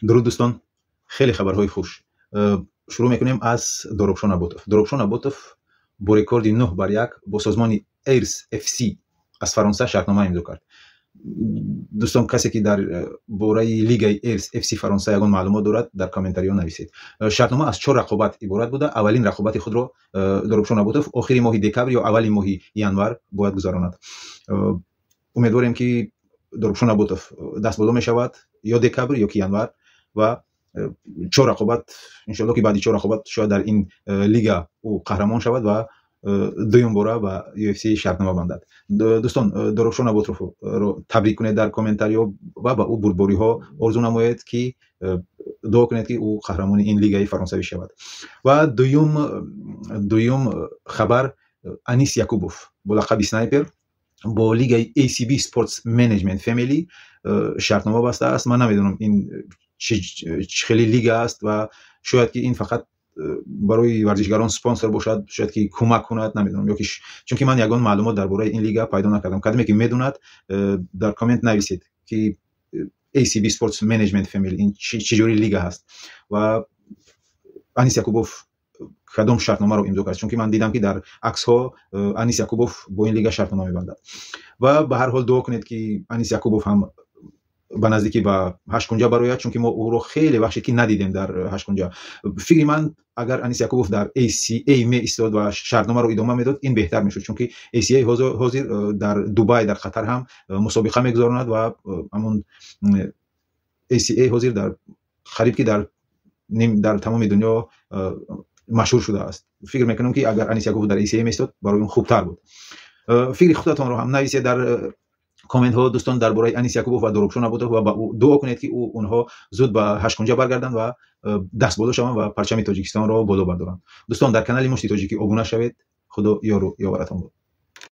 Дуруд, дӯстон. Хеле хабарҳои хуш. Шурӯъ мекунем аз Доробшон Аботов. Доробшон Аботов бо рекорди 9 бар 1 бо созмони Airs FC аз Фаронса шартнома имзо кард. Дӯстон, касе ки дар бораи лигаи Airs FC Фаронса ягон маълумот дорад, дар комментариҳо нависед. Шартнома аз чор рақобат иборат буда, аввалин рақобати худро Доробшон Аботов охири моҳи декабр ё аввали моҳи январ бояд гузаронад. Умедворем, ки Доробшон Аботов дастболо мешавад ё декабр, ё ки январ ва чор рақобат, иншоалло, ки баъди чор рақобат шояд дар ин лига ӯ қаҳрамон шавад ва дуюм бора ба UFC шартнома бандад. Дӯстон, Доробшон Аботовро табрик кунед дар комментариҳо ва ба ӯ бурдбориҳо орзу намоед, ки дуо кунед, ки ӯ қаҳрамони ин лигаи фаронсавӣ шавад. Ва дуюм хабар: Анис Якубов бо лақаби Снайпер бо лигаи ACB Sports Management Family шартнома бастааст. Ман намедонам, ин чӣ хеле лига аст ва шояд ки ин фақат барои варзишгарон спонсор бошад, шояд ки кӯмак кунад, намедонам, ёки чунки ман ягон маълумот дар бораи ин лига пайдо накардам. Кадоме ки медонад, дар коммент нависед, ки ACB Sports Management Family ин чӣ ҷури лига ҳаст ва Анис Якубов кадом шартномаро имзо кард, чунки ман дидам, ки дар аксҳо Анис Якубов бо ин лига шартнома мебандад. Ва ба ҳар ҳол дуо кунед, ки Анис Якубов ҳам ба наздикӣ ба ҳашткунҷа барояд, чунки мо ӯро хеле вақт шид, ки надидем дар ҳашткунҷа. Фикри ман, агар Анис Якубов дар ACA меистод ва шартномаро идома медод, ин беҳтар мешуд, чунки ACA ҳозир дар Дубай, дар Қатар ҳам мусобиқа мегузаронад ва ҳамон ACA ҳозир дар қариб ки дар тамоми дунё машҳур шудааст. Фикр мекунам, ки агар Анис Якубов дар ACA меистод, барои он хубтар буд. Фикри худатонро ҳам нависед дар комментҳо, дӯстон, дар бораи Анис Якубов ва Доробшон Аботов ва ба дуо кунед, ки онҳо зуд ба ҳашткунҷа баргарданд ва дастболо шаванд ва парчами Тоҷикистонро боло бардоранд. Дӯстон, дар канали Мушти Тоҷикӣ обуна шавед. Худо ёру ёваратон бод.